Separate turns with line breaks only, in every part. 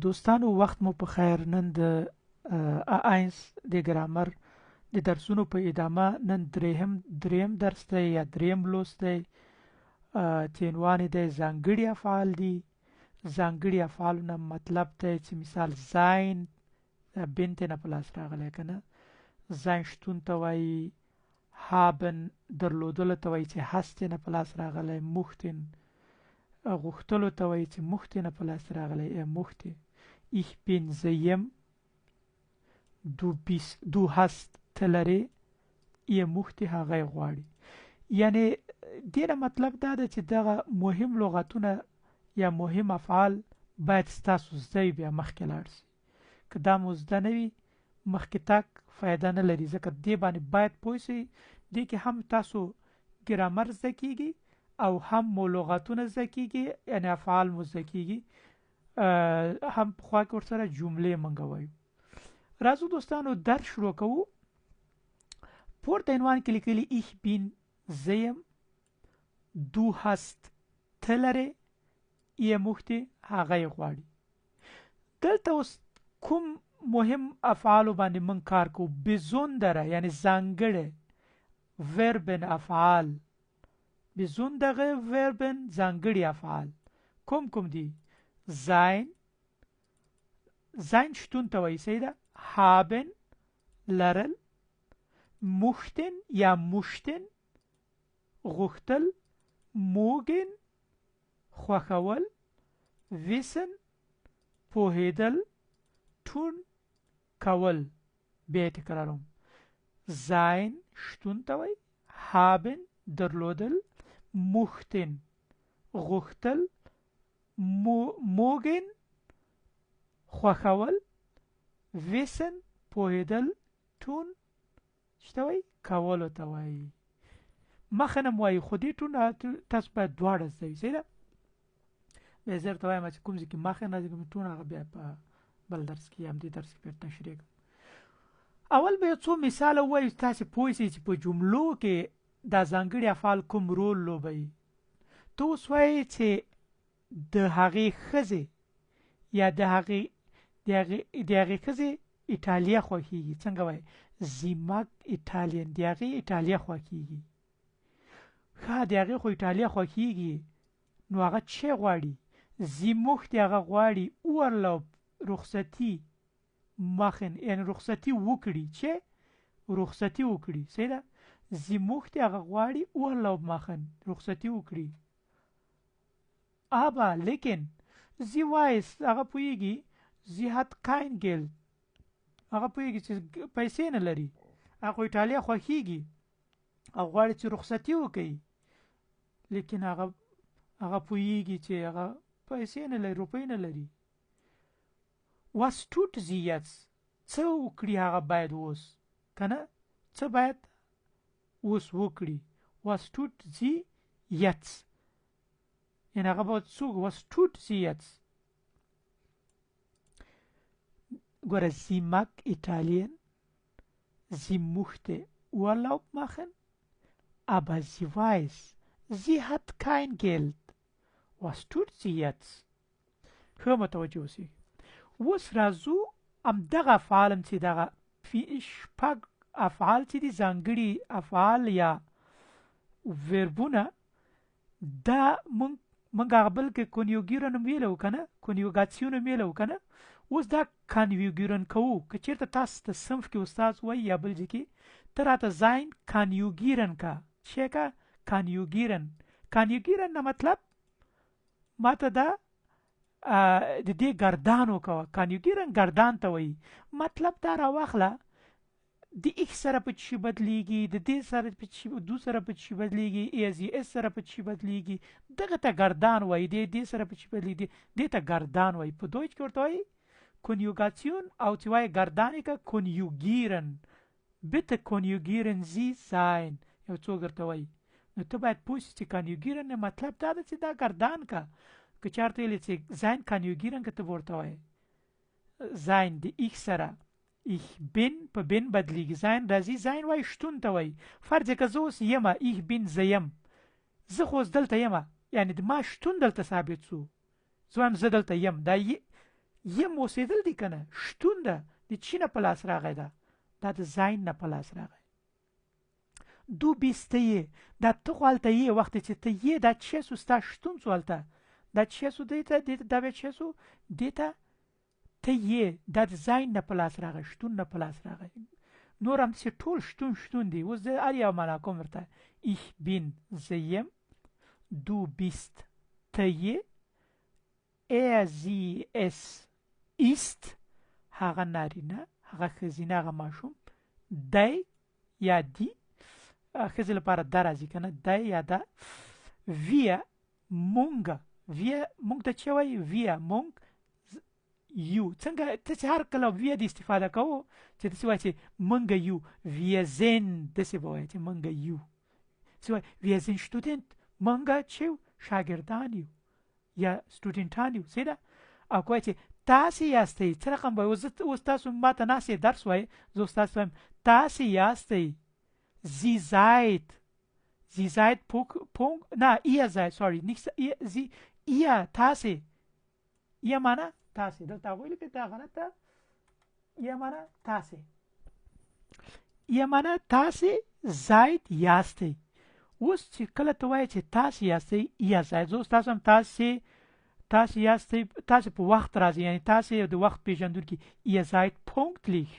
دوستانو وخت مو په خیر. نن د A1 د ګرامر د درسونو په ادامه نن دریم درس دی یا دریم لوست دی چې عنوان یې دی ځانګړي افعال دي. ځانګړي افعالو نه مطلب دی چې مثال sein bin ته نه په لاس راغلی که نه، sein شتون ته وایي، haben درلودلو ته وایي چې hast نه په لاس راغلی، möchten غوښتلو ته وایي چې möchte نه په لاس راغلی، möchte. Ich bin زه یم، du bist du hast ته لرې، er möchte هغه یې غواړي. یعنې دې نه مطلب دا ده چې دغه مهم لغتونه یا مهم افعال باید ستاسو زده وي بیا مخکې لاړ سي. که دا مو زده نه وي مخکې تګ فایده نه لري، ځکه دې باندې باید پوه سئ. دې کې هم تاسو ګرامر زده کیږي او هم مو لغتونه زده کیږي، یعنې افعال مو زده کیږي، هم په خوا کې ورسره جملې مونږ وایو. راځو دوستانو درس شروع کوو. پورته عنوان کې لیکلي ich bin زه یم، du hast ته لرې، er möchte هغه یې غواړي. دلته اوس کوم مهم افعالو باندې موږ کار کوو؟ besondere یعنی ځانګړی Verben افعال، besondere Verben ځانګړي افعال کوم کوم دي؟ sein، sein شتون ته وایي، صحیح ده. haben لرل، möchten یا möchten غوښتل، mögen خوښول، wissen پوهېدل، tun کول. بیا یې تکراروم، sein شتون ته وایي، haben درلودل، möchten غوښتل، mögen خوښول، wissen پوهېدل، tun څه ته وایي؟ کولو ته وایي. مخه نه وایي، خو دې tun تاسو باید دواړه زده وي، صحیح ده. بیا زه درته وایم چې کوم ځای کې مخه نه راځي کوم tun هغه بیا په بل درس کې یا همدې درس کې بیا تشریح کوم. اول به یو څو مثاله ووایو چې تاسې پوه شئ چې په جملو کې دا ځانګړي افعال کوم رول لوبوي. ته اوس وایې چې د هغې ښځې یا د هغې د هغې د هغې ښځې ایټالیا خوښیږي. څنګه وایې؟ Sie mag Italien، د هغې ایټالیا خوښیږي. ښه، د هغې خو ایټالیا خوښیږي، نو هغه څه غواړي؟ Sie möchte هغه غواړي Urlaub رخصتي machen، یعنی رخصتي وکړي. چې رخصتي وکړي، صحیح ده. Sie möchte هغه غواړي Urlaub machen رخصتي وکړي. Aber لیکن sie weiß هغه پوهیږي sie hat kein Geld، هغه پوهیږي چې پیسې نه لري، هغه خو ایټالیا خوښیږي او غواړي چې رخصتي وکړي، لیکن هغه پوهیږي چې هغه پیسې نه لري، روپۍ نه لري. Was tut sie jetzt؟ څه وکړي هغه باید اوس که نه؟ څه باید اوس وکړي؟ Was tut sie jetzt؟ یعنی هغه باید څوک was tut sie jetzt؟ ګوره sie mag Italien، sie möchte Urlaub machen، aber sie weiß, sie hat kein Geld. Was tut sie jetzt؟ ښه متوجه اوسئ. اوس راځو همدغه افعال هم چې دغه شپږ افعال چې دي ځانګړي افعال یا وربونه، دا مونږ هغه بل کې konjugieren هم ویلی وو که نه، Konjugation هم ویلی وو که نه. اوس دا konjugieren کوو. که چېرته تاسو ته صنف کې استاد وایي یا بل ځای کې ته راته sein konjugieren که څه که konjugieren، konjugieren نه مطلب ماته دا د دې ګردان وکوه. konjugieren ګردان ته وایي. مطلب دا راواخله د ich سره په څه بدلیږي، د دې سره په څه، du سره په څه بدلیږي، er sie es سره په څه بدلیږي، دغه ته ګردان وایي. دې دې سره په څه بدلیږي، دې ته ګردان وایي. په Deutsch کې ورته وایي Konjugation او چې وایي ګردان یې که konjugieren. Bitte konjugieren Sie sein یو څوک درته وایي، نو ته باید پوه شې چې konjugieren نه مطلب دا ده چې دا ګردان که. که چېرته ویلي چې sein konjugieren که ته به ورته وایې sein د ich سره ich bin په bin بدلیږي، sein راځي، sein وایي شتون ته وایي. فرض که زه اوس یمه، ich bin زه یم، زه خو اوس دلته یمه، یعنی د ما شتون دلته ثابت سو، زه وایم زه دلته یم، دا یم اوسېدل دي که نه، شتون ده، د چی نه په لاس راغی ده؟ دا د sein نه په لاس راغی. du bist ته یې، دا ته خو هلته یې، وخت چې ته یې دا چی سو، ستا شتون سو هلته، دا چی سو دې ته، دې ته دا بیا چی سو، دې ته ته یې، دا د sein نه په لاس راغی، شتون نه په لاس راغی. نور هم داسې ټول شتون شتون دي. اوس زه هر یو معنا کوم ورته. ich bin زه یم، du bist ته یې، er sie es ist هغه نارینه، هغه ښځینه، هغه ماشوم، دی یا دی، ښځې لپاره دا راځي که نه، دی یا دا، wir مونږ، wir مونږ ته چې وایي wir مونږ یو. څنګه ته چې هر کله wir د استفاده کوو چې داسې وایي چې مونږ یو، wir sind داسې به وایي چې مونږ یو، داسې وایي wir sind Student، مونږ چې شاګردان یو یا سټوډنټان یو، صحیح ده؟ او که وایي چې تاسې یاستئ، څه رقم به اوس اوس تاسو ما ته ناست یئ درس وایئ، زه اوس تاسو وایم تاسې یاستئ، Sie seid، Sie seid Punkt, نه ihr seid، sorry nicht ihr، Sie، ihr تاسې، ihr معنا تاسې، دلته هغوی لیکي دا غلط ده، ihr معنا تاسې، ihr معنا تاسې، seid یاستئ. اوس چې کله ته وایې چې تاسې یاستئ، ihr seid، زه اوس تاسو هم تاسې، تاسې یاستئ، تاسې په وخت راځئ، یعنی تاسې د وخت پیژندونکي، ihr seid pünktlich،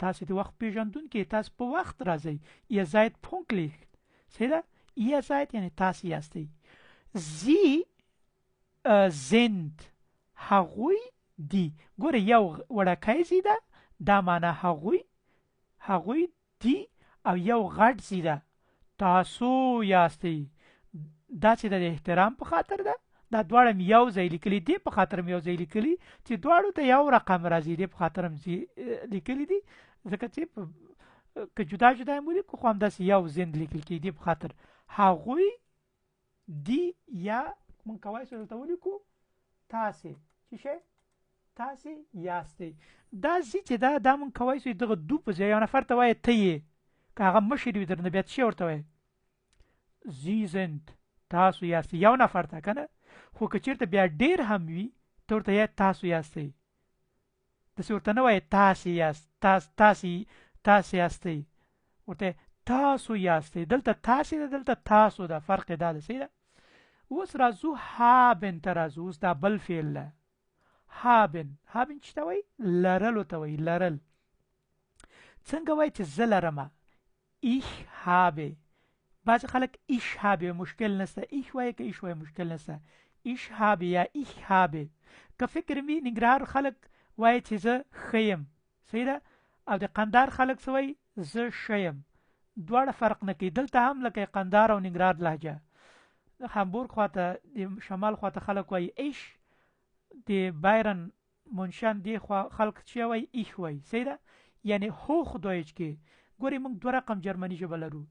تاسې د وخت پیژندونکي، تاسې په وخت راځئ، ihr seid pünktlich، صحیح ده؟ ihr seid یعنی تاسې یاستئ. sie sind هغوی دي، ګوره یو وړکی sie ده، دا معنا هغوی، هغوی دي، او یو غټ sie ده، تاسو یاستئ. دا چې د احترام په خاطر ده، دا دواړه مې یو ځای لیکلي، دې په خاطر مې یو ځای لیکلي چې دواړو ته یو رقم راځي، دې په خاطر مې لیکلي دي، ځکه چې که جدا جدا یې ولیکو خو همداسې یو sind لیکل کېږي، دې په خاطر هغوی دي، یا موږ کوای شو دلته ولیکو تاسې، څه شی؟ تاسې یاستئ. دا sie چې دا، دا موږ کوای شو دغه du په ځای یو نفر ته وایې ته یې، که هغه مشر وي درنه بیا څه ورته وایې؟ Sie sind، تاسو یاستئ، یو نفر ته که نه. خو که چېرته بیا ډېر هم وي ته ورته یې تاسو یاستئ، داسې ورته نه وایې تاسې یاست، تاسې، تاسې یاستئ، ورته تاسو یاستئ. دلته تاسې ده، دلته تاسو ده، فرق یې دا ده، صحیح ده؟ اوس راځو haben ته راځو. اوس دا بل فعل ده، haben. haben چې ته وایي؟ لرلو ته وایي، لرل. څنګه وایي چې زه لرمه؟ ich habe. بعضې خلک ich habe مشکل نشته، ich وایي که ich وایي مشکل نشته، ich habe یا ich habe. که فکر مې ننګرهار خلک وایي چې زه ښه یم، صحیح ده؟ او د قندهار خلک څه وایي؟ زه ښه یم. دواړه فرق نه کوي. دلته هم لکه قندهار او ننګرهار لهجه، د هامبورګ خواته د شمال خواته خلک وایي ich، د بایرن مونشن دې خوا خلک چې وایي ich وایي، صحیح ده؟ یعنی Hochdeutsch کې ګورئ موږ دوه رقم جرمني ژبه لرو،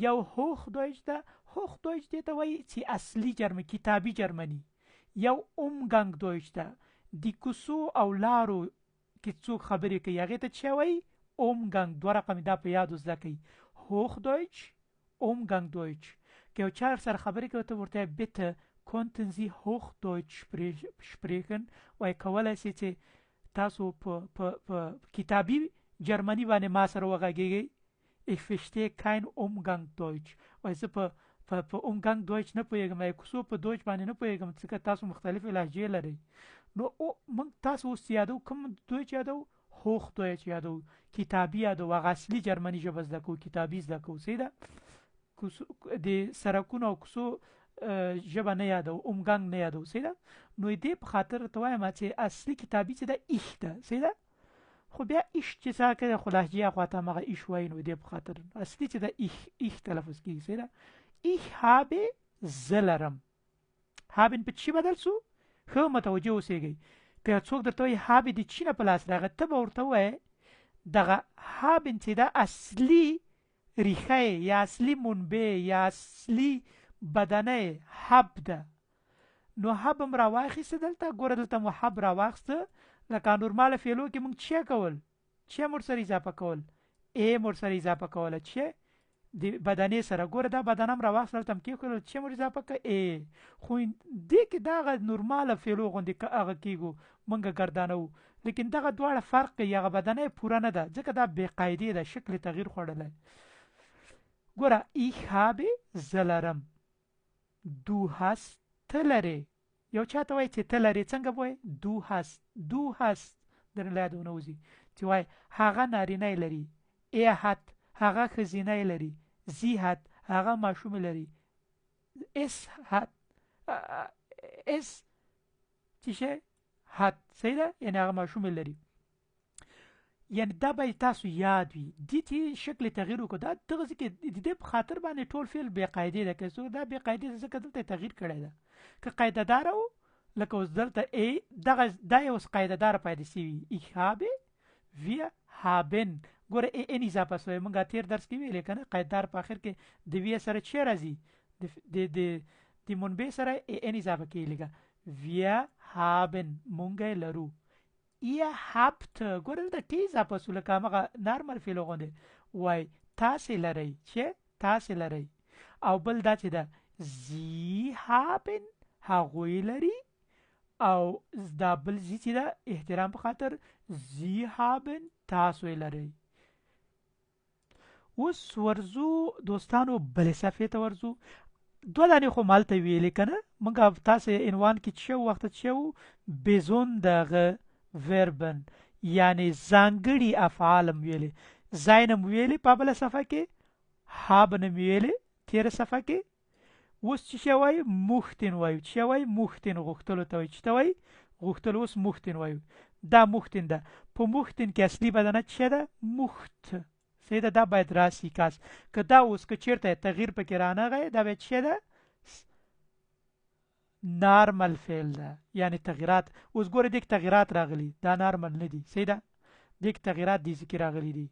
یو Hochdeutsch ده، Hochdeutsch دې ته وایي چې اصلي جرمني، کتابي جرمني، یو Umgangsdeutsch ده، د کوڅو او لارو کې څوک خبرې کوي هغې ته چې وایي Umgang. دوه رقم دا په یاد زده کوي، Hochdeutsch، Umgangsdeutsch. که یو چا سره خبرې کوي ته ورته bitte könnten Sie Hochdeutsch sprechen، وایي کولی شئ چې تاسو په کتابي جرمني باندې ما سره وغږېږئ. Ich verstehe kein Umgangsdeutsch، وایي زه په Umgangsdeutsch نه پوهېږم، یا کوڅو په Deutsch باندې نه پوهېږم، ځکه تاسو مختلفې لهجې لرئ. نو موږ تاسو اوس یادو کوم Deutsch یادو؟ Hochdeutsch یادو، کتابي یادو، هغه اصلي جرمني ژبه زده کوو، کتابي زده کوو، صحیح ده؟ د سرکونو او کوڅو ژبه نه یادو، Umgang نه یادو، صحیح ده؟ نو دې په خاطر ته وایم چې اصلي کتابي چې ده ich ده، صحیح ده؟ خو بیا ich چې څه کوي خو لهجې اخوا ته هماغه ich وایي، نو دې په خاطر اصلي چې ده ich، ich تلفظ کېږي، صحیح ده؟ ich habe زه لرم. haben په څه بدل سو؟ ښه متوجه اوسېږئ، که څوک درته وایي habe د چی نه په لاس راغی، ته به ورته ووایې دغه haben چې ده اصلي ریښه یا اصلي منبع یا اصلي بدنه یې hab ده. نو hab هم راواخیسته دلته، ګوره دلته مو hab راواخیسته، لکه نورماله فعلو کې موږ چه کول، چه مو ورسره اضافه کول، e مو ورسره اضافه کوله، چه د بدنې سره ګوره دا بدنه هم راواخیسته دلته هم کېښودل چې مو اضافه که ای خو دې کې دغه نورماله فعلو غوندې که هغه کېږو مونږ ګردانوو، لیکن دغه دواړه فرق کوي، هغه بدنه یې پوره نه ده ځکه دا بې قاعدې ده، شکل یې تغییر خوړلی. ګوره ich habe زه لرم، du hast ته لرې، یو چا ته وایي چې ته لرې څنګه به وایې؟ du hast، du hast درنه له یاده ونه وځي چې وایي هغه نارینه یې لري، er hat هغه ښځینه یې لري، sie hat هغه ماشومې لري، es hat es چې شی hat صحیح ده، یعنې هغه ماشومې لري. یعنی دا باید تاسو یاد وي دي چې شکل تغییر وکړو، دا دغه ځکه د دې په خاطر باندې ټول فعل بې قاعدې ده، که څوک دا بې قاعدې ده ځکه دلته تغییر کړی ده. که قاعده داره و لکه اوس دلته ای دغه دا یې اوس قاعده داره پیدا سوي، ich habe wir haben ګوره ای ان اضافه سوی، مونږ تیر درس کې ویلې که نه قاعده دار په اخر کې د وی سره چې راځي د د د د منبع سره ای ان اضافه کیږي، لکه wir haben مونږ یې لرو، ihr habt ګوره دلته ټي اضافه سو لکه همغه نارمل فعل غوندې وای تاسې لرئ چې تاسې لرئ، او بل دا چې ده sie haben هغوی لري، او دا بل زی چې ده احترام په خاطر sie haben تاسو یې لرئ. اوس ورځو دوستانو بلې صفحې ته ورځو. دوه دانې خو مالته ویلې که نه، موږ تاسې عنوان کې چې وخت چې وو besondere Verben یعنې ځانګړي افعال هم ویلې، sein هم ویلې په بله صفحه کې، haben هم ویلې تېره صفحه کې. اوس چې شی وایو möchten وایو، چې شی وایو möchten غوښتلو ته وایي، چې ته وایي غوښتلو، اوس möchten وایو. دا möchten ده، په möchten کې اصلي بدنه چې شی ده möcht، صحیح ده، دا باید راسي کاس که دا اوس که چېرته تغییر پکې رانغی دا باید شی ده نارمل فعل ده، یعنی تغییرات. اوس ګوره دې کې تغییرات راغلي، دا نارمل نه دي، صحیح ده، دې کې تغییرات دې ځای کې راغلي دي.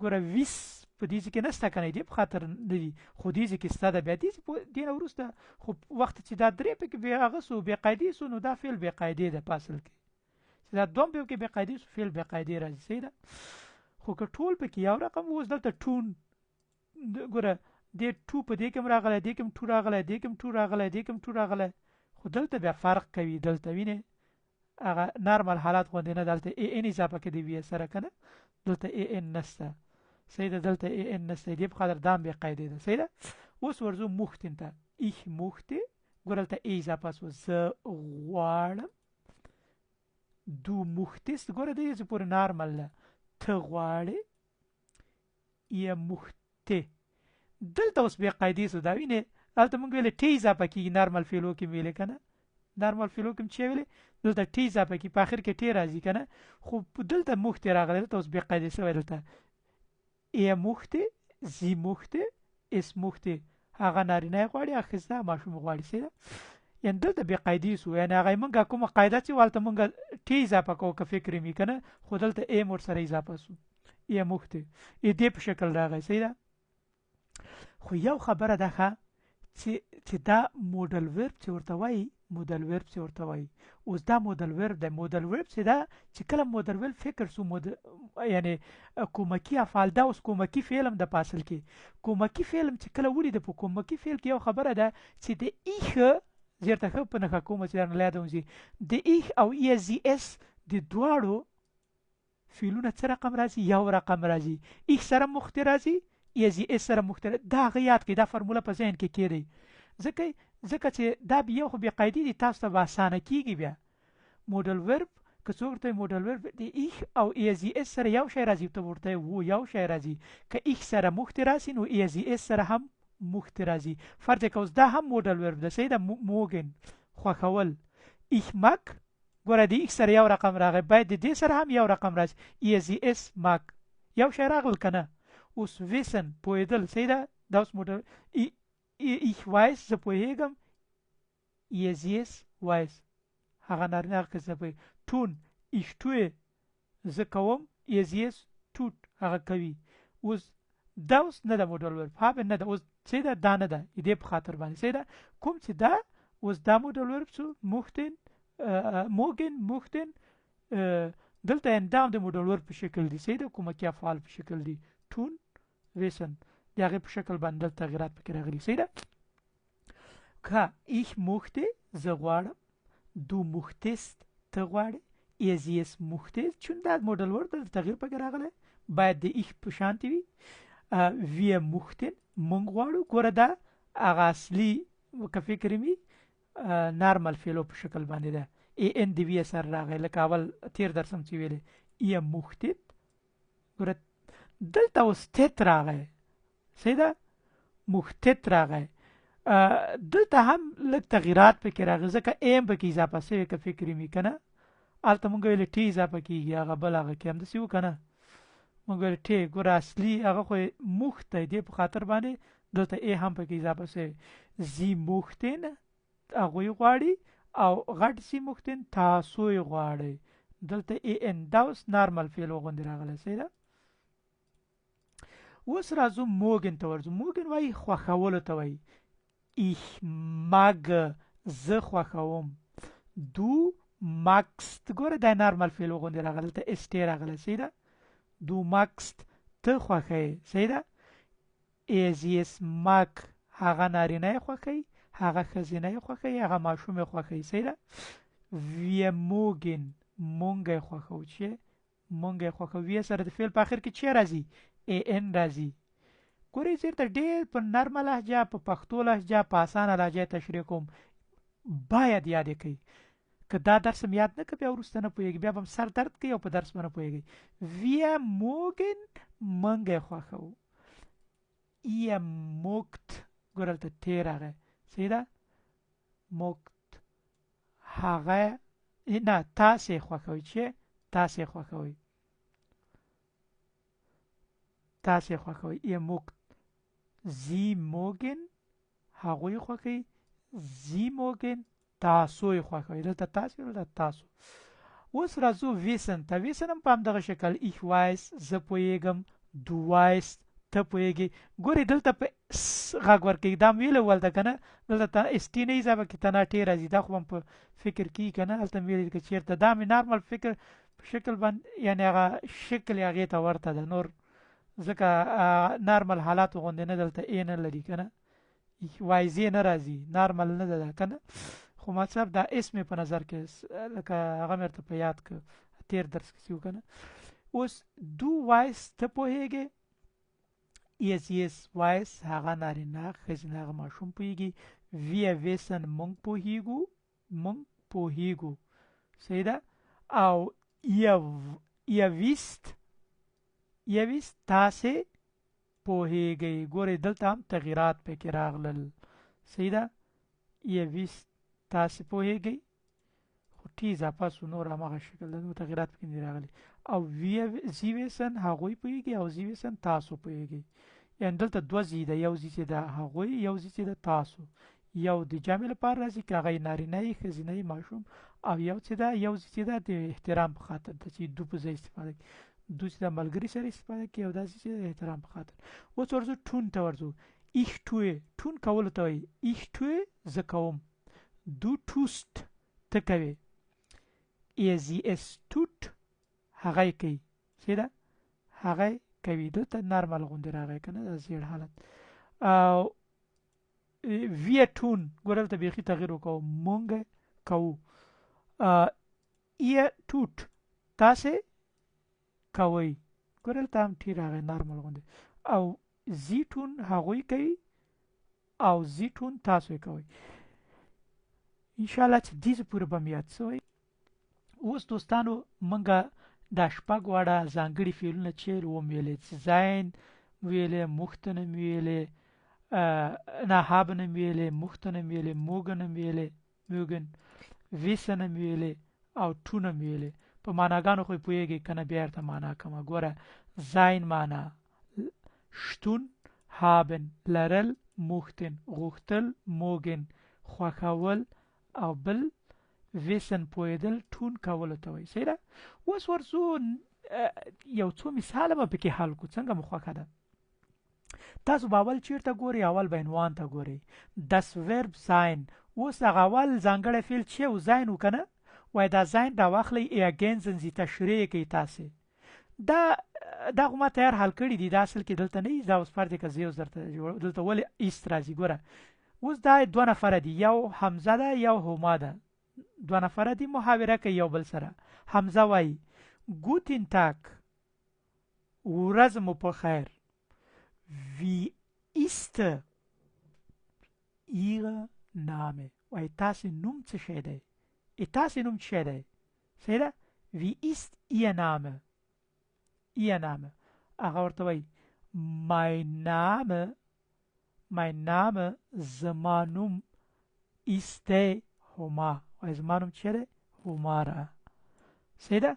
ګوره ویس په دې ځای کې نشته که نه، دې په خاطر نه دي، خو دې ځای کې شته ده. بیا دې ځای په دې نه وروسته خو وخت چې دا درې پکې بې هغه سو بې قاعدې سو نو دا فعل بې قاعدې ده په اصل کې، چې دا دوم په کې بې قاعدې سو فعل بې قاعدې راځي، صحیح ده. خو که ټول پکې یو رقم اوس دلته tun ګوره دې ټو په دې کې هم راغلی، دې کې هم ټو راغلی، دې کې هم ټو راغلی، دې کې هم ټو راغلی، خو دلته بیا فرق کوي. دلته وینې هغه نارمل حالات غوندې نه، دلته ای ان اضافه کې دی وی سره که نه، دلته ای ان نشته، صحیح ده، دلته ای ان نشته، دې په خاطر دا هم بې قاعدې ده، صحیح ده. اوس ورځو möchten ته، ich möchte ګوره دلته ای اضافه سوه، زه غواړم، du möchtest ګوره دې ځای پورې نارمل ده، ته غواړې، ihr möchte دلته اوس بې قاعدې سو، دا وینې هلته مونږ ویلې ټي اضافه کېږي نارمل فعلو کې ویلې که نه، نارمل فعلو کې چې ویلې دلته ټي اضافه کېږي په اخر کې ټي راځي که نه، خو دلته möchte راغلی، دلته اوس بې قاعدې سوی، دلته er möchte sie möchte es möchte هغه نارینه یې غواړي، هغه ښځینه ماشوم غواړي، صحیح ده. یعنې دلته بې قاعدې سو، یعنې هغه مونږ کومه قاعده چې وه هلته مونږ ټي اضافه کوو که فکر مې که نه، خو دلته ایم ورسره اضافه سو، er möchte ای دې په شکل راغی، صحیح ده. خو یو خبره ده ښه چې دا Modalverb چې ورته وایي، Modalverb چې ورته وایي، اوس دا Modalverb دی، Modalverb چې ده چې کله Modalverb فکر سو یعنې کومکي افعال، دا اوس کومکي فعل هم ده په اصل کې، کومکي فعل هم چې کله ولیده په کومکي فعل کې یو خبره ده چې د ich زیرته ښه په نښه کوم چې درنه له یاده وځي، د ich او ihr sie es د دواړو فعلونه څه رقم راځي؟ یو رقم راځي، ich سره möchte راځي، ihr sie es سره möchte راځي. دا هغه یاد کړئ، دا فرموله په ذهن کې کېږدئ، ځکه چې دا یو خو بې قاعدې دي، تاسو ته به اسانه کېږي. بیا Modalverb که څوک ورته Modalverb د ich او ihr sie es سره یو شی راځي، ته ورته وو یو شی راځي، که ich سره möchte راسي نو ihr sie es سره هم möchte راځي. فرض که اوس دا هم Modalverb ده، صحیح ده، mögen خوښول، ich mag ګوره د ich سره یو رقم راغی، باید د دې سره هم یو رقم راشي، ihr sie es mag یو شی راغل که نه. اوس wissen پوهېدل، صحیح ده، دا اوس Modal ich weiß زه پوهېږم، ihr sie es weiß هغه نارینه هغه ښځینه پوهېږي، tun ich tue زه کوم، ihr sie es tut هغه کوي. اوس دا اوس نه ده Modalverb، haben نه ده، اوس صحیح ده، دا نه ده، دې په خاطر باندې صحیح ده. کوم چې دا اوس دا Modalverb سو möchten mögen möchten دلته یعنې دا هم د Modalverb په شکل دي، صحیح ده، کومکي افعال په شکل دي، tun wissen د د هغې په شکل باندې دلته تغیرات پکې راغلي. صحیح ده؟ که ich möchte زه غواړم، du möchtest ته غواړې، er sie es möchte، چون دا modal verb دلته تغییر پکې راغلی، باید د ich په شانتې وي. wir möchten مونږ غواړو. ګوره دا هغه اصلي که فکر مي نارمل فعلو په شکل باندې ده، ای ان د وی سره راغی، لکه اول تیر درس هم چې ویلې ihr möchtet. ګوره دلته اوس تت راغی، صحیح ده، möchtet راغی. دلته هم لږ تغیرات پکې راغی، ځکه ایم پکې اضافه سوی که فکر مي که نه. هلته مونږ ویلې ټي اضافه کېږي، هغه بل هغه کې همداسې و که نه، مونږ ویل ټي. ګوره اصلي هغه خو یې موخت دی، دې په خاطر باندې دلته ای هم پکې اضافه سوی. زی موختین هغوی غواړي، او غټ زی موختین تاسو یې غواړئ. دلته ای ان دا اوس نارمل فعل غوندې راغلی، صحیح ده. اوس راځو mögen ته ورځو. mögen وایي خوښولو ته وایي. ich mag زه خوښوم، du magst، ګوره دا نارمل فعل غوندې راغلی، دلته اس ټي راغلی، صحیح ده. du magst ته خوښوې، صحیح ده. er sie es mag هغه نارینه یې خوښوي، هغه ښځینه یې خوښوي، هغه ماشوم یې خوښوي، صحیح ده. wir mögen مونږ یې خوښوو، چې مونږ یې خوښوو. wir سره د فعل په آخر کې چې راځي؟ ای ان راځي. ګورئ چېرته ډېر په نرمه لهجه، په پښتو لهجه، په اسانه لهجه تشریح کوم، باید یاد یې کړئ. که دا درس هم یاد نه که بیا وروسته نه پوهېږي، بیا به هم سر درد کوي او په درس به نه پوهېږي. wir mögen مونږ یې خوښوو. ihr mögt، ګوره دلته تی راغی، صحیح ده. mögt هغه نه تاسې خوښوئ، چې تاسې خوښوئ، تاسې خوښوئ. ihr mögt. sie mögen هغوی خوښوي، sie mögen تاسو یې خوښوئ. دلته تاسې، دلته تاسو. اوس راځو wissen ته. wissen هم په همدغه شکل ich weiß زه پوهېږم، du weißt ته پوهېږې. ګورې دلته په س غږ ورکوي، دا مې ویلی و هلته که نه، دلته ته اس ټي نه اضافه کړي، تنها ټي راځي، دا خو به هم په فکر کېږي که نه. هلته مې ویلي که چېرته دا مې نارمل فکر په شکل باندې، یعنې هغه شکل یې هغې ته ورته ده، نور ځکه نارمل حالاتو غوندې نه دلته ای نه لري که نه، وایزې نه راځي، نارمل نه ده دا که نه. خو ما صاحب دا اس مې په نظر کې لکه هغه مې ورته په یاد که تېر درس کې وو که نه. اوس du weißt ته پوهېږې، er sie es weiß هغه نارینه ښځینه هغه ماشوم پوهېږي، wir wissen مونږ پوهېږو، مونږ پوهېږو، صحیح ده. او ihr wisst، ihr wisst تاسې پوهېږئ. ګورئ دلته هم تغیرات پکې راغلل، صحیح ده. ihr wisst تاسې پوهېږئ، خو ټي اضافه سو، نور هماغه شکل ده، نور تغیرات پکې نه دي راغلي. او sie wissen هغوی پوهېږي، او Sie wissen تاسو پوهېږئ. یعنې دلته دوه sie ده، یو sie چې ده هغوی، یو Sie چې ده تاسو. یو د جمع لپاره راځي که هغه یې نارینه یې، ښځینه یې، ماشوم، او یو چې ده، یو sie چې ده د احترام په خاطر ده چې du په ځای استفاده کوي، du چې ده ملګري سره استفاده کوي، او دا sie چې ده د احترام په خاطر. اوس ورځو tun ته ورځو. ich tue tun کولو ته وایي. ich tue زه کوم، du tust ته کوې، er sie es tut هغه یې کوي، صحیح ده، هغه یې کوي. دلته نارمل غوندې راغی که نه، دا زیړ حالت. او wir tun ګوره دلته بیخي تغییر وکړو، مونږ کوو. ihr tut تاسې کوئ، ګوره دلته هم ټي راغی نارمل غوندې. او sie tun هغوی کوي، او Sie tun تاسو یې کوئ. انشاءالله چې دې ځای پورې به مې یاد سوی. اوس دوستانو مونږ دا شپږ واړه ځانګړي فعلونه چې وم ویلې، چې sein ویلې، möchten هم ویلې، نه haben هم ویلې، möchten هم ویلې، mögen هم ویلې، mögen، wissen هم ویلې، او tun هم ویلې. په معناګانو خو یې پوهېږئ که نه، بیا ورته معنا کومه. ګوره sein معنا شتون، haben لرل، möchten غوښتل، mögen خوښول، او بل wissen پوهېدل، tun کولو ته وایي. صحیح ده. اوس ورځو یو څو مثاله به پکې حل کړو، څنګه مو خوښه ده. تاسو به اول چیرته ګورئ؟ اول به عنوان ته ګورئ. das Verb sein. اوس دغه اول ځانګړی فعل چې و sein و که نه، وایي دا sein راواخلئ، ergänzen Sie تشریح یې کوي تاسې. دا دا خو ما تیار حل کړی دی، دا اصل کې دلته نه، دا اوس فرض که زه اوس درته دلته ولې ist راځي. ګوره اوس دا دوه نفره دي، یو حمزه ده یو هما ده، دوه نفره دي محاوره کوي یو بل سره. حمزه وایي Guten Tag، ورځ مو په خیر. Wie ist Ihr Name؟ وایي تاسې نوم څه شی دی؟ تاسې نوم څه شی دی؟ صحیح ده؟ Wie ist Ihr Name؟ Ihr Name. هغه ورته وایي mein Name، mein Name زما نوم ist دی هما. وایي زما نوم څه دی؟ هما را. صحیح ده؟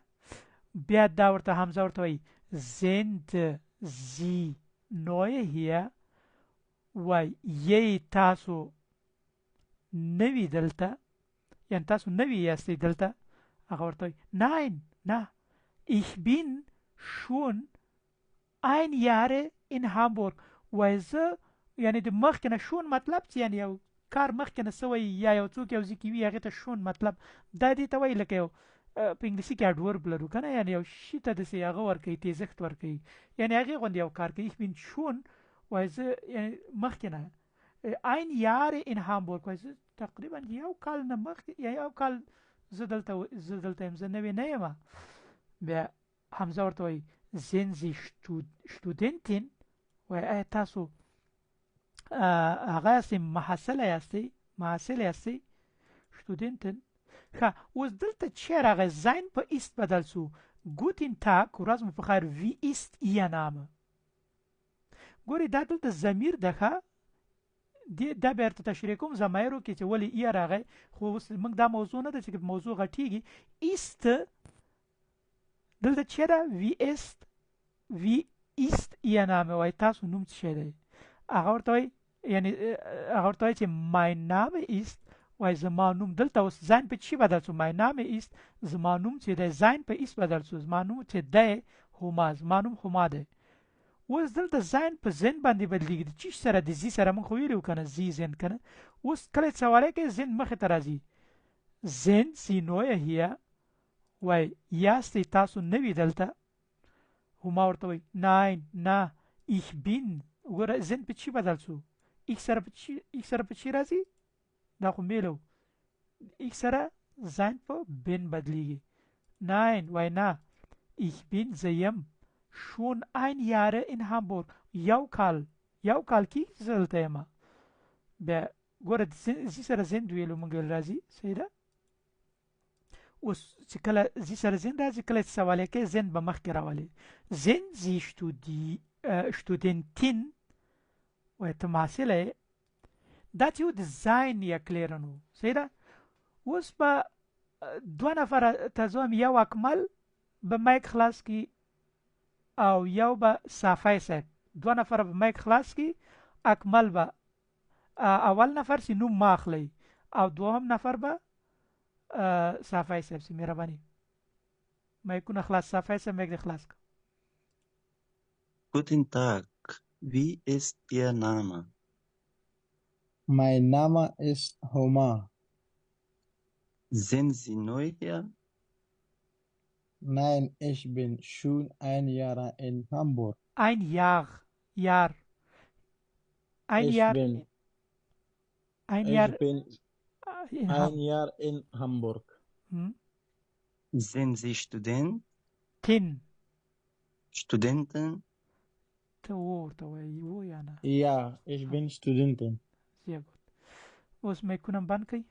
بیا دا ورته حمزه ورته وایي sind Sie neu hier؟ وایي یی تاسو نوي دلته، یعنی تاسو نوي یاستئ دلته. هغه ورته وایي nein، نه، ich bin schon ein Jahr in Hamburg. وایي زه یعنی د مخکې نه schon مطلب چې یعنی یو کار مخکې نه سوی یا یو څوک یو ځای کې وي هغې ته schon مطلب دا دې ته وایي، لکه یو په انګلیسي کې adverb لرو که نه، یعنی یو شي ته داسې هغه ورکوي، تیزښت ورکوي، یعنی هغې غوندې یو کار کوي. ich bin schon وایي زه یعنی مخکې نه ein Jahr in Hamburg، وایي زه تقریبا یو کال نه مخکې یا یو کال زه دلته یم، زه نوې نه یم. بیا حمزه ورته وایي sind Sie Studentin؟ وایي آیا تاسو هغه یاستئ، محصله یاستئ، محصل یاستئ، Studentin؟ ښه اوس دلته چې راغی sein په ist بدل سو. Guten Tag، ورځ مو په خیر. Wie ist Ihr Name؟ ګورئ دا دلته ضمیر ده، ښه دا بیا درته تشریح کوم ضمایرو کې چې ولې Ihr راغی، خو اوس موږ دا موضوع نه ده چې موضوع غټیږي. ist دلته چې ده wie ist، wie ist Ihr Name؟ وایي تاسو نوم څه شی دی؟ هغه ورته وایي یعنی هغه ورته وایي چې mein Name ist، وایي زما نوم. دلته اوس sein په چی بدل سو؟ mein Name ist زما نوم چې دی sein په ist بدل سو، زما نوم چې دی هما، زما نوم هما دی. اوس دلته sein په sind باندې بدلیږي، د چیش سره؟ د Sie سره. موږ خو ویلي وو که نه Sie sind که نه. اوس کله چې سوالی کوي sind مخې ته راځي. sind Sie neu hier؟ وایي یاستئ تاسو نوي دلته. هما ورته وایي nein، نه، ich bin. وګوره sind په چی بدل سو؟ ich سره په چی، ich سره په چی راځي؟ دا خو میلو ich سره sein په bin بدلیږي. nein وایي نه، ich bin زه یم schon ein Jahr in Hamburg، یو کال، یو کال کېږي زه دلته یم. بیا ګوره Sie سره sind ویلو موږ راځي، صحیح ده؟ اوس چې کله Sie سره sind راځي، کله چې سوال یې کوي sind به مخکې راولي. sind Sie Studentin؟ وایي ته محصله یې. دا چې و د sein erklären و، صحیح ده؟ اوس به دوه نفره ته زه وایم، یو اکمل به مایک خلاص کړي او یو به صافی صاحب، دوه نفره به مایک خلاص کړي. اکمل به اول نفر سي نوم ما اخلئ او دوهم نفر به صافی صاحب سي. مهرباني مایکونه خلاص، صافی صاحب مایک دې خلاص کړه.
Guten Tag, wie ist Ihr Name?
Mein Name ist Homa.
Sind Sie neu hier?
Nein, ich bin schon ein Jahr in Hamburg.
Ein Jahr, Jahr. Ein
Ich
Jahr,
bin,
ein
ich
Jahr
bin
in
ein
Hamburg.
Jahr in Hamburg.
Hm?
Sind Sie Student?
Tin.
Studentin?
ته ورته وایي و یا نه؟
Ja, ich bin Studentin.
Sehr gut. اوس مایکونه بند کړئ.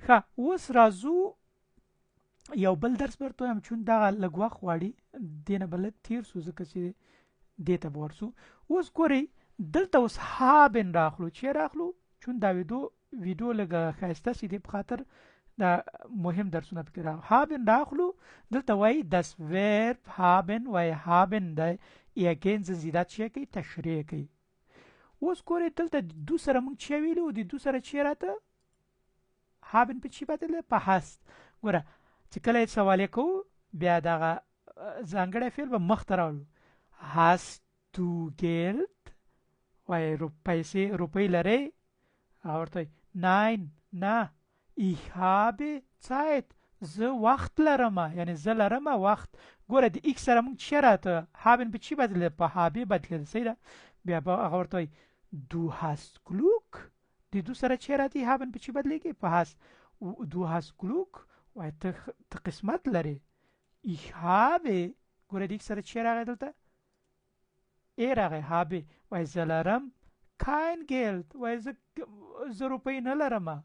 ښه اوس راځو یو بل درس به درته ووایم، چون دغه لږ وخت غواړي، دې نه به لږ تېر سو ځکه چې دې ته به ورسو. اوس ګورئ دلته اوس haben راخلو، چې راخلو چون دا ویډیو لږه ښایسته سي، دې په خاطر دا مهم درسونه پکې راغلو. haben راخلو، دلته وایي das Verb haben، وایي haben دی ergänzen Sie، دا څه کوي؟ تشریح کوي. اوس ګورئ دلته د du سره موږ څه ویلي وو؟ د du سره څه راته haben په چی بدل دی؟ په hast. ګوره چې کله یې سوال کوو بیا دغه ځانګړی فعل به مخته راوړو. Hast du Geld؟ وایي پیسې روپۍ لرې؟ هغه ورته وایي nein، نه، ich habe Zeit، زه وخت لرم، یعنی زه لرم وخت. ګوره د ich سره موږ چی راته haben په چی بدلېده؟ په habe بدلېده، صحیح ده. بیا به هغه ورته وایي du hast Glück. د du سره چی راځي؟ haben په چی بدلېږي؟ په hast. du hast Glück، وایي ته قسمت لرې. ich habe، ګوره د ich سره چی راغی دلته؟ ای راغی، habe. وایي زه لرم kein Geld، وایي زه روپۍ نه لرم.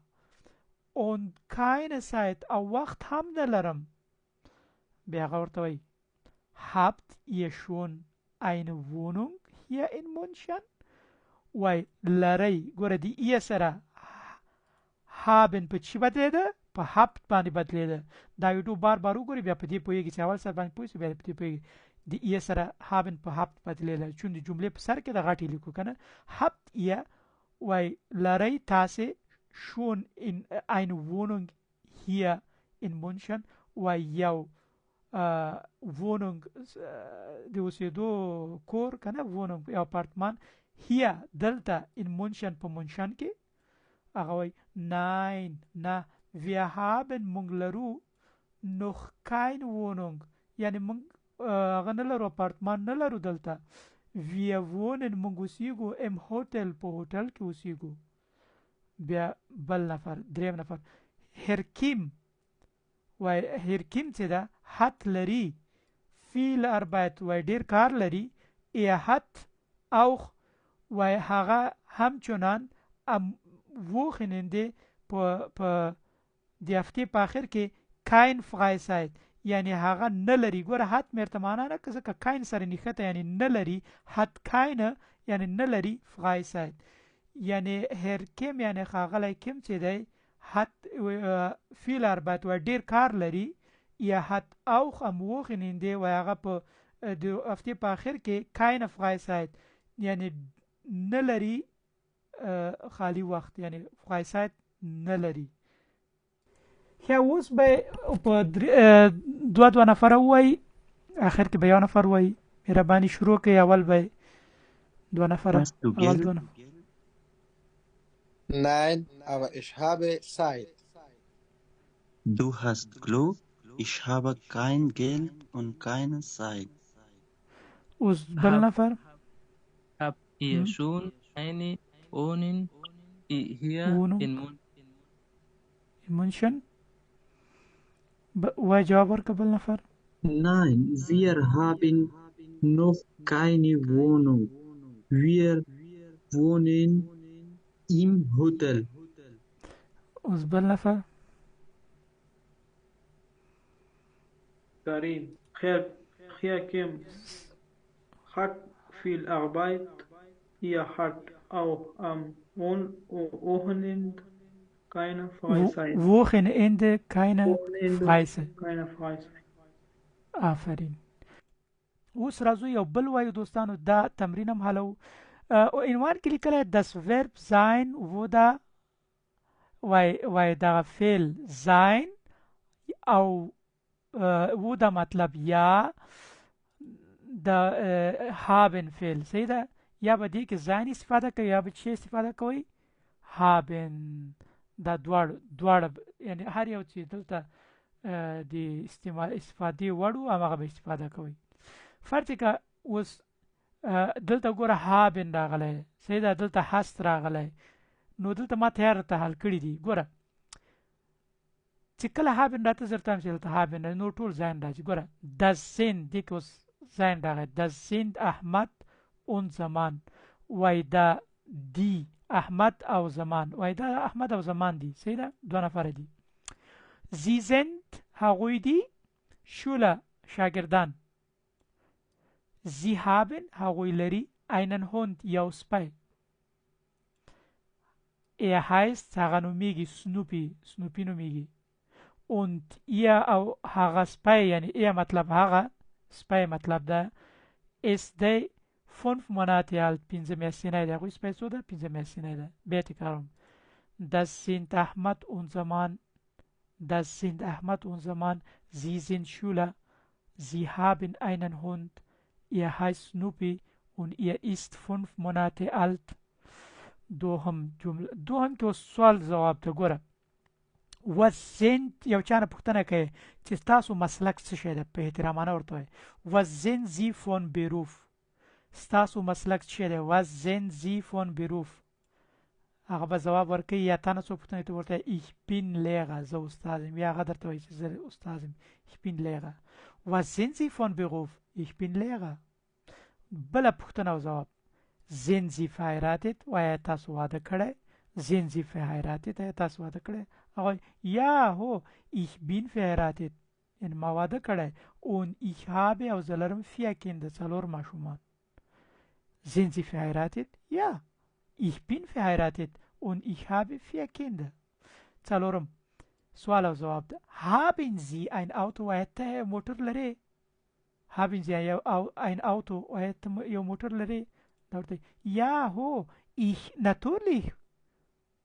und keine Zeit، او وخت هم نه لرم. بیا هغه ورته وایي habt ihr schon eine Wohnung hier in München؟ وایي لرئ. ګوره د ihr سره haben په چی بدلېده؟ په habt باندې بدلېده. دا ویډیو بار بار وګورئ، بیا په دې پوهېږئ چې اول سر باندې پوه شئ، بیا په دې پوهېږئ. د ihr سره haben په habt بدلېده، چون د جملې په سر کې د غټې لیکو که نه. habt ihr، وایي لرئ تاسې schon in eine Wohnung hier in München؟ وایي یو Wohnung د اوسېدو کور که نه، Wohnung یو اپارتمان، hier دلته in München په مونشن کې. هغه وایي nein، نه، wir haben مونږ لرو noch keine Wohnung، یعنی مونږ هغه نه لرو، اپارتمان نه لرو دلته. wir wohnen مونږ اوسیږو im Hotel په هوټل کې اوسیږو. بیا بل نفر، دریم نفر، Herr Kim، وایي Herr Kim چې ده hat لري viel Arbeit، وایي ډیر کار لري. er hat auch، وایي هغه همچنان am Wochenende په د هفتې په آخر کې kein Freizeit، یعنی هغه نه لري. ګوره hat مې ورته معنا نه کړه ځکه kein سره نښته، یعنی نه لري. hat keine یعنی نه لري Freizeit، یعنی Herr Kim یعنی ښاغلی کیم چې دی hat viel Arbeit، وایي ډیر کار لري. er hat auch am Wochenende، وایي هغه په د هفتې په آخر کې keine Freizeit، یعنی نه لري خالی وخت، یعنی Freizeit نه لري. ښه اوس به په دوه دوه نفره ووایي، آخر کې به یو نفر وایي. مهرباني شروع کړئ، اول به دوه نفره.
Hast du
اول
Geld؟
دوه نفره.
Nein, aber ich habe Zeit.
Du hast Glück, ich habe kein Geld und keine Zeit.
اوس بل نفر.
Habt ihr schon eine Wohnung hier
Wohnung.
in München؟
München. وای جواب ورکړه بل نفر.
Nein, wir haben noch keine Wohnung. Wir wohnen im Hotel.
اوس بل نفر.
Karim, Herr Kim hat viel Arbeit. Er hat auch am Wochenende keine Freizeit.
Wochenende keine
Wochenende
Freizeit.
keine Freizeit.
آفرین. اوس راځو یو بل وایو دوستانو، دا تمرین هم حلو. عنوان کې لیکلی das Verb sein wo دا وای دغه فعل sein او wo دا مطلب یا د haben فعل، صحیح ده. یا به دې کې sein استفاده کوي یا به چې استفاده کوي haben. دا دواړه یعنی هر یو چې دلته د استعمال استفادې وړ وو هماغه به استفاده کوي. فرض که اوس دلته ګوره haben راغلی، صحیح ده، دلته hast راغلی، نو دلته ما تیار راته حل کړي دي. ګوره چې کله haben راته زه درته وایم چې دلته haben راځي، نور ټول sein راځي. ګوره das sind، دې کې اوس sein راغی، das sind احمد und زمان، وایي دا دي احمد او زمان، وایي دا احمد او زمان دي، صحیح ده، دوه نفره دي. Sie sind هغوی دي، Schüler شاګردان. Sie haben هغوی لري einen Hund یو سپی. Er heißt هغه نومیږي سنوپي، سنوپي نومیږي. Und ihr او هغه سپی، یعنی er مطلب هغه سپی مطلب ده، ist دی 5 Monate alt، پنځه میاشتنی دی. هغوی سپی څو ده؟ پنځه میاشتنی ده. بیا تکراروم، das sind Ahmad und Zaman، das sind Ahmad und Zaman، sie sind Schüler، sie haben einen Hund، er heißt Snoopy und er ist 5 Monate alt. دوهم جمله، دوهم کې اوس سوال ځواب ته ګوره. Was sind یو چا نه پوښتنه کوي چې ستاسو مسلک څه شی ده، په احترامانه ورته وایي Was sind Sie von Beruf؟ ستاسو مسلک څه شی دی؟ Was sind Sie von Beruf؟ هغه به ځواب ورکوي یا تا نه څوک پوښتنه کوي ته ورته Ich bin Lehrer، زه استاد یم، یا هغه درته وایي چې زه استاد یم، Ich bin Lehrer. Was sind Sie von Beruf؟ Ich bin Lehrer. بله پوښتنه او ځواب sind Sie verheiratet؟ آیا تاسو واده کړی؟ sind Sie verheiratet؟ آیا تاسو واده کړی؟ هغه یا هو ich bin verheiratet، یعنی ما واده کړی. und ich habe او زه لرم vier Kinder، څلور ماشومان. sind Sie verheiratet؟ Ja, ich bin verheiratet und ich habe vier Kinder. څلورم سوال او ځواب ده haben Sie ein Auto؟ آیا ته موټر لرې؟ Haben Sie ein Auto؟ آیا ته یو موټر لرې؟ دا ورته یا هو ich natürlich،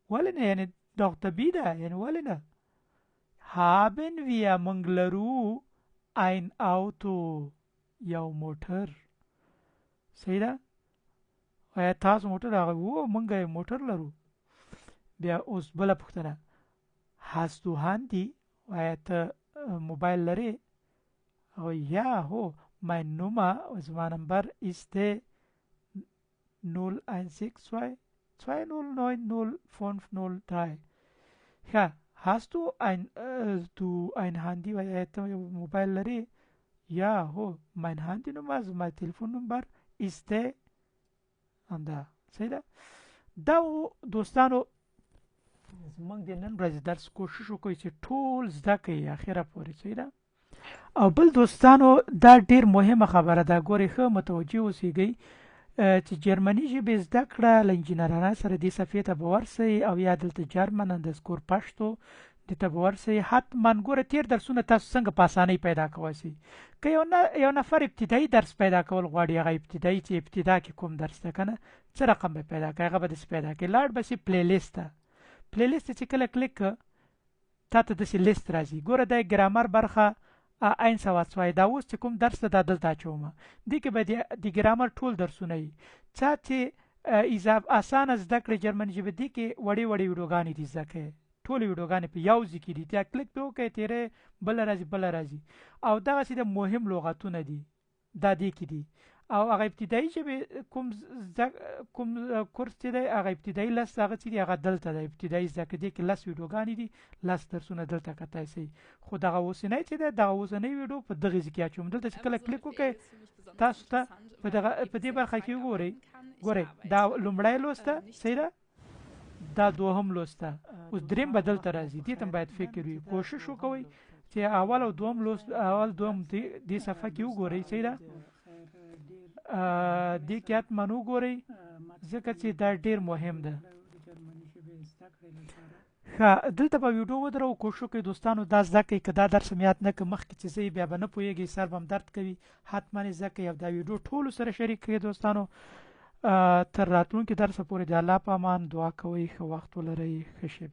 ولې نه، یعنې دا خو طبیعي ده، یعنې ولې نه. Haben wir موږ لرو ein Auto یو موټر. صحیح ده؟ آیا تاسو موټر؟ هغه وو موږ یو موټر لرو. بیا اوس بله پوښتنه hast du Handy؟ آیا ته موبایل لرې؟ او یا هو mein Nummer زما نمبر ist 0162 2090503. ښه hast du ein du ein Handy؟ آیا ته یو موبایل لرې؟ یا هو mein Handynummer زما تلیفون نمبر ist همدا. صحیح ده؟ دا دوستانو زمونږ د نن ورځې درس، کوشش وکړئ چې ټول زده کړئ اخره پورې. صحیح ده؟ او بل دوستانو دا ډیر مهمه خبره ده، ګورئ ښه متوجه اوسیږئ چې جرمني ژبې زده کړه له انجینرانو سره دې صفحې ته به ورسئ او یا دلته جرمن اندرسکور پښتو دې ته به ورسئ حتما. ګوره تیر درسونه تاسو څنګه په اسانۍ پیدا کولی شئ. که یو نه یو نفر ابتدایي درس پیدا کول غواړي، هغه ابتدایي چې ابتدا کې کوم درس ده که نه، څه رقم به پیدا کوي، هغه به داسې پیدا کوي. لاړ به سي پلی لیست ته، پلی لیست ته چې کله کلیک که تا ته داسې لیست راځي. ګوره دا ګرامر برخه عین سواد سوای، دا اوس چې کوم درس ده دا دلته اچوم، دې کې به د ګرامر ټول درسونه وي. چا چې اضاف اسانه زده کړې جرمني ژبه، دې کې وړې وړې ویډیوګانې دي زده کړې، ټولې ویډیوګانې په یو ځای کې دي، تا کلیک پرې وکړې تېرې بله راځي بله راځي. او دغسې د مهم لغتونه دي دا دې کې دي. او هغه ابتدایي ژبې کوم زده کوم کورس چې دی هغه ابتدایي لس هغه چې دی هغه دلته دی ابتدایي زده کړې، دې کې لس ویډیوګانې دي، لس درسونه دلته کتای شئ. خو دغه اوسنی چې دی دغه اوسنۍ ویډیو په دغې ځای کې اچوم. دلته چې
Also
کله
so eine
کلیک
BWL
وکړئ
ist für mich besonders
تاسو ته
interessant,
په
weil
دغه
ich
په
eben
دې
sehr
برخه
frei
کې وګورئ.
arbeiten kann. Ich
ګورئ دا
arbeite
لومړی لوست ده،
nicht
صحیح ده؟ دا دوهم لوست ده، اوس دریم به دلته راځي، دې ته باید فکر وي. کوشش وکوئ چې اول او دوهم لوست اول دوهم دې صفحه کې وګورئ. صحیح ده؟ دې کې حتما وګورئ ځکه چې دا ډیر مهم ده. ښه دلته به ویډیو ودروو. کوشش وکړئ دوستانو دا زده کړئ، که دا درس مې یاد نه کړ مخکې چې ځئ بیا به نه پوهېږئ، سر به هم درد کوي. حتما یې زده کړئ او دا ویډیو ټولو سره شریک کړئ دوستانو. تر راتلونکي درسه پورې د الله په امان، دعا کوئ، ښه وخت ولرئ، ښه شېبه.